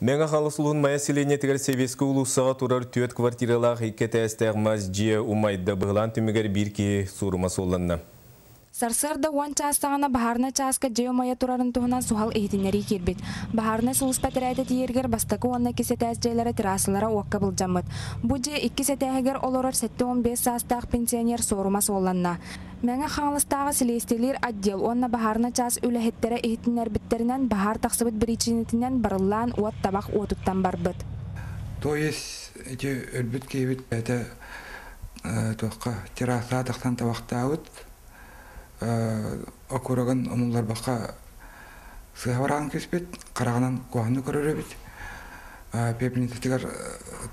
Мэҥэ Хаҥалас улууһун Майа сэлиэнньэтигэр Сэбиэскэй уулуссаҕа турар түөрт квартиралаах икки этээстээх мас дьиэ умайда. Быһылаан түмүгэр биир киһи суорума суолланна. Сарсыарда уон чаас саҕана баһаарынай чааска дьиэ умайа турарын туһунан суһал иһитиннэрии киирбит. Баһаарынай сулууспа этэрээтэ тиийэригэр бастакы уонна иккис этээс дьиэлэрэ террасалара уокка былдьаммыт. Бу дьиэ иккис этээһигэр олорор 75 саастаах пенсионер суорума суолланна. Мэҥэ Хаҥаластааҕы силиэстийэлиир отдел уонна баһаарынай чаас үлэһиттэрэ иһитиннэрбиттэринэн, баһаар тахсыбыт биричиинэтинэн барыллаан уот табах уотуттан барбыт. То есть ити өлбүт киһибит бэйэтэ туохха террасаҕа тахсан табахтаабыт, окурогун умулларбакка сыһа бараан түспүт, хараҕынан куһаҕаны көрөр эбит. Пепельницатыгар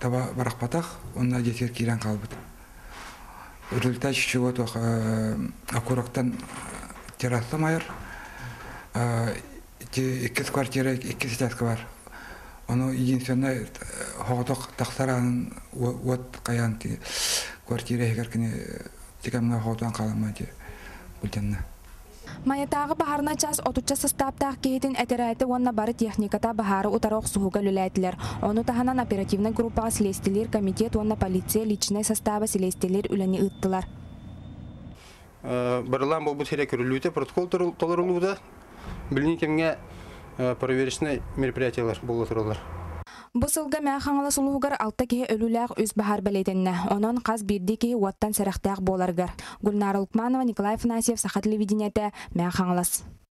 таба барахпатах, уонна дьиэтигэр киирэн хаалбыт. В результате чего туох окуроктан терраса майар, ити иккис квартира иккис этажка бар. Ону единственное хоҕотох тахсар аанын уот хайаан квартира иһигэр кини тикамҥа хоҕотоон хаалама ити былдьанна. Майатааҕы баһаарынай чаас отучча састааптаах киһитин этэрээтэ уонна бары техниката баһаары утары охсуһууга үлэлээтилэр. Ону таһынан оперативнай группаҕа силиэстилиир комитет уонна полиция личнэй састааба силиэстилиир үлэни ыыттылар. Барылаан буолбут сирэ көрүллүүтэ, протокол толоруллубута. Билиҥҥи кэмҥэ проверочнай мероприятиелар буола тураллар. Бу сылга Мэҥэ Хаҥалас улууһугар алта киһи өлүүлээх үс баһаар бэлиэтэннэ. Онон хас биирдии киһи уоттан сэрэхтээх буоларыгар. Гульнара Лукманова, Николай Афанасьев, Саха телевидениетэ, Мэҥэ Хаҥалас.